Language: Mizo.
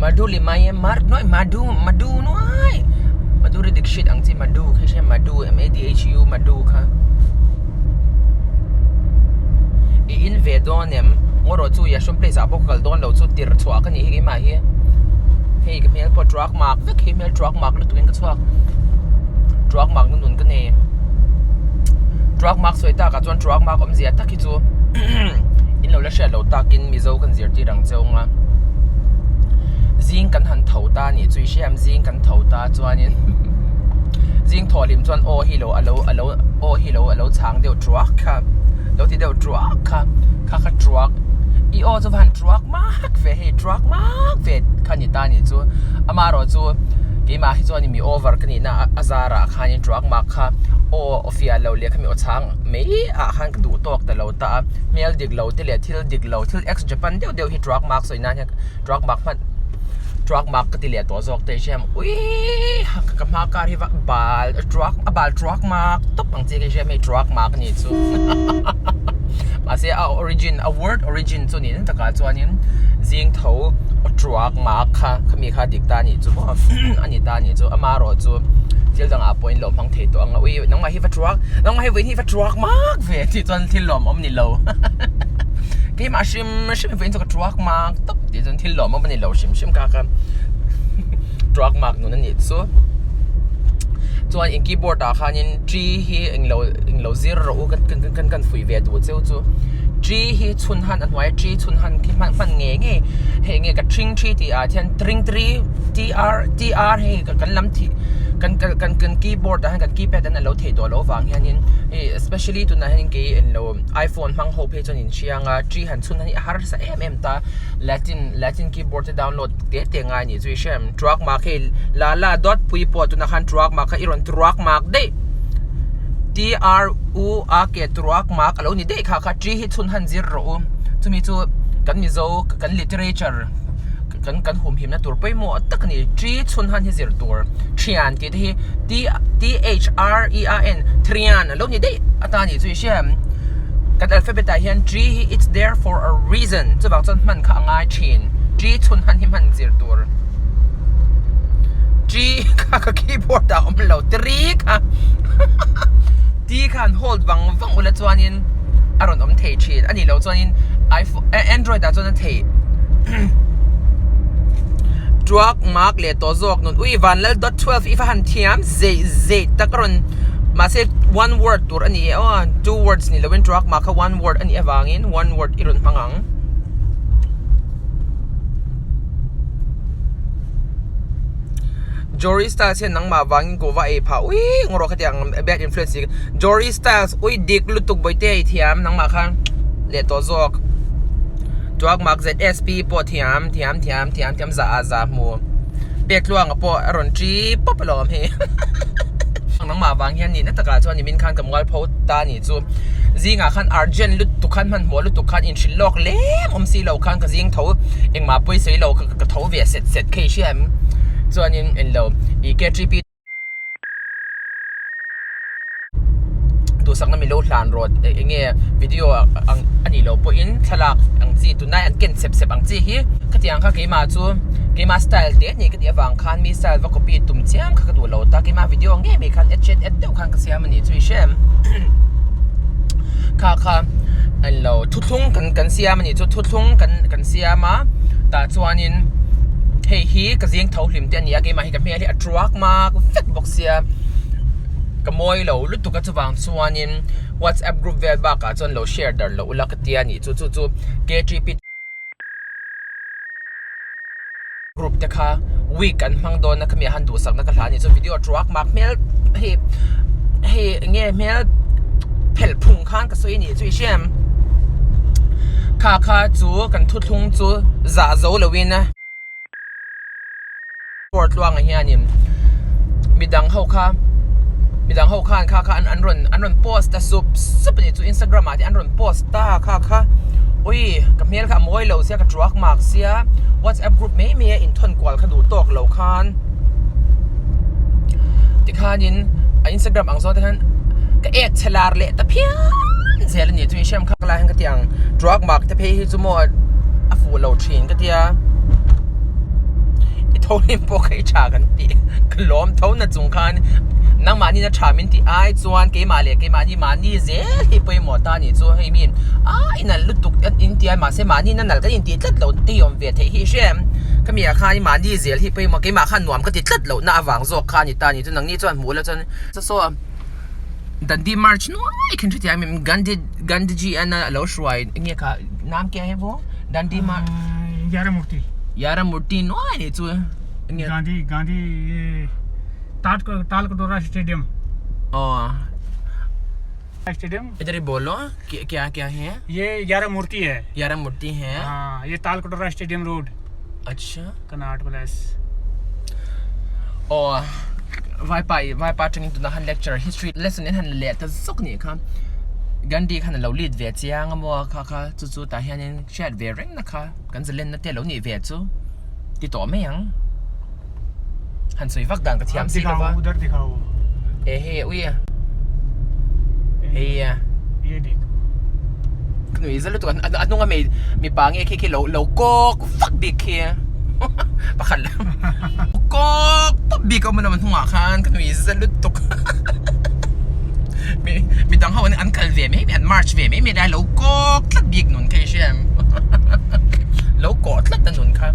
Madhuli mai mar nuai Madhu Madhu nuai Madhuri Dixit ang chi Madhu kha hria Madhu M A D H U Madhu kha i in ve dawn em ngaw rawh chu Yashwant Place ah pawh ka kal dawn lo chu tir chhuah ka nih hi keimah hi hei ka hmel pawh truck mark vek hi hmel truck mark lutuk in ka chhuak truck mark na nun ka nei truck mark sawi tak ah chuan truck mark awmzia tak hi chu in lo la hriat loh takin Mizo kan zirtir ang cheu ang a zing kan han tho ta anih chu i hria em zing kan tho ta chuanin zing thawh hlim chuan aw hi lo alo alo aw hi lo alo chhang deuh truak kha lo ti deuh truak kha kha kha truak i aw chu va han truak mak ve hei truak mak ve kha ni ta anih chu amaherawh chu keimah hi chuan mi over ka nihna a zarah khanin truak mak kha aw fiah lo leh khami aw chhang mai ah khan ka duh tawk ta lo ta a hmel dik lo te leh thil dik lo thil ex Japan deuh deuh hi truak mak sawi nan hian truak mak hman truak mak ka ti leh tawh zawk te hi hriam uiii ka hma kar hi va bal truak a bal truak mak tawp ang chi ka hria hei truak mak a nih chu mahse a origin a word origin chu niin takah chuanin zing tho truak mak kha khami kha dik ta a nih chu maw a ni ta a nih chu amaherawh chu thil dangah pawh in lo hmang thei tawh ang a ui nangmah hi va truak nangmah hi vawiin hi va truak mak ve tih chuan thil lawmawm ni lo keimah hrim hrim vawiin chu ka truak mak tawp tih chuan thil lawmawm a ni lo hrim hrim kha kha truak mak nun a nih chu chuan in keyboard ah khanin tree hi englo englo zir rawh u kan kan kan fuih ve duh cheu chu tree hi chhun han a hnuaia tree chhun han khi hman hman ngei ngei hei enge ka thring tree tih ah hian tring tree t r t r hei kan lam thih kan kan kan keyboard ah hian kan keypad an alo theih tawh loh vang hianin hei especially tunah hian kei englo iphone hmang ho phei chuan in hriang a tree han chhun han hi a harsa em em ta latin latin keyboard te download te te ngai anih chu i hria em truak mak hei la la dawt pui pawh tunah khan truak mak kha i rawn truak mak daih t r u a k truak mak alo ni daih kha kha tree hi chhun han zir rawh u chumi chu kan mizo kan literature kan kan humhimna tur pawimawh tak a ni tree chhun han hi zir tur thian tih te hi t t h r e a n thrian alo ni daih atan anih chu i hria em kan alphabet ah hian tree hi it's there for a reason chuvang chuan hman kha a ngai thin tree chhun han hi hman zir tur tree kha ka keyboard ah a awm lo tree kha t kha han hold vang vang ula chuanin a rawn awm thei thin a nih loh chuanin iphone android ah chuan a theih truak mak leh tawh zawk nun ui vanlal dot 12 i va han thiam zeih zeih tak a rawn mahse one word tur a ni e aw two words ni lovin truak mak kha one word a nih avangin one word i rawn hmang ang. Jory Styles hian nangmah vangin kuhva ei phah ui ngawrh khatiang bad influence hi Jory Styles ui dik lutuk bawihte ei thiam nangmah khan leh tawh zawk Tuak mak ZSP pawh thiam thiam thiam thiam thiam za ah za hmu pek tluanga pawh a rawn ṭi pawp alawm hei nangmah vang hian nihna takah chuan nimin khan ka mual pho ta anih chu zingah khan urgent lutuk khan hmanhmawh lutuk khan inhrilh lawk lem awm si lo khan ka zing tho engmah pawisa lo ka tho ve set set kha i hria em chuanin englo ih KTP duhsakna milo hlan rawt eng nge video ang anih loh pawhin thlalak ang chi tunlai an ken sep sep ang chi hi khatiang kha keimah chu keimah style te anih ka tih avang khan mi style va copy tum chiam kha ka duh lo ta keimah video ngei mai khan et chet et deuh khan ka siam anih chu i hria em kha kha englo thuthlung kan kan siam anih chu thuthlung kan kan siam a tah chuanin hei hi ka zing tho hlim te ani a keimah hi ka hmel hi a truak mak vek bawk sia ka mawi lo lutuk a chuvang chuanin whatsapp group vel bakah chuan lo share dar loh ula ka tia anih chu chu chu K_T_P group te kha week an hmang dawn a khami ah han duhsakna ka hla anih chu video truak mak hmel hei hei eng nge hmel phelh phung khan ka sawi anih chu i hria em kha kha chu kan thuthlung chu zah zo loin a. Court tluangah hianin midang ho kha midang ho khan kha kha an rawn an rawn post ta sup sup a ni chu Instagram ah te an rawn post ta kha kha ui ka hmel kha a mawi lo sia ka truak mak sia whatsapp group mai mai a inthawn kual kha duh tawk lo khan tikhanin a Instagram ang zawng te khan ka ek chhe lar leh ta phian zel a ni chu i hriam khak lai hian ka ti ang truak mak te phei hi chu maw a fuh lo thin ka tia. Tho hlim pawh kha i tha kan tih ka lawm tho na chung khan nangmahni na tha min tih ai chuan keimah leh keimahni mahni zel hi pawimawh ta a nih chu hei mi a i nalh lutuk an in tia mahse mahni na nalh kan intih tlat loh te hi awm ve theih hi i hria em khami ah khan mahni zel hi pawimawh keimah khan nuam ka ti tlat loh na avang zawk kha a ni ta a ni chu nangni chuan hmuh la chuan saw Dandi march nuai khan hrethiam em Gandhi Gandhiji an a lo hruai enge kha nam ke he bo Dandi march Yaramurti Yaramurti nuai ni chu enge Gandhi Gandhi Tal Talkatora stadium aw stadium इधर ही बोलो क्या क्या है ये यारामूर्ति है यारामूर्ति है हाँ ये तालकटोरा स्टेडियम रोड अच्छा Connaught place Aw vaipa ih vaipa atangin tunah khan lecture history lesson in han la leh ta zawk nih kha Gandhi khan a lo lead ve chiang a maw kha kha chu chu tah hianin hriat ve reng na kha kan zalen na te lo nih ve chu ti tawh mai ang han sawi vak dan ka thiam si lo va e hei ui a hei a ka nui za lutuk a hnunga mi mipa nge khi khi lo lo kawk vak bik khi pakhat lam kawk pawp bik a awm alawm a hnungah khan ka nui za lutuk mi midang ho an kal ve mai mai an march ve mai mai lai lo kawk tlat bik nun kha i hria em lo kawh tlat a nun kha.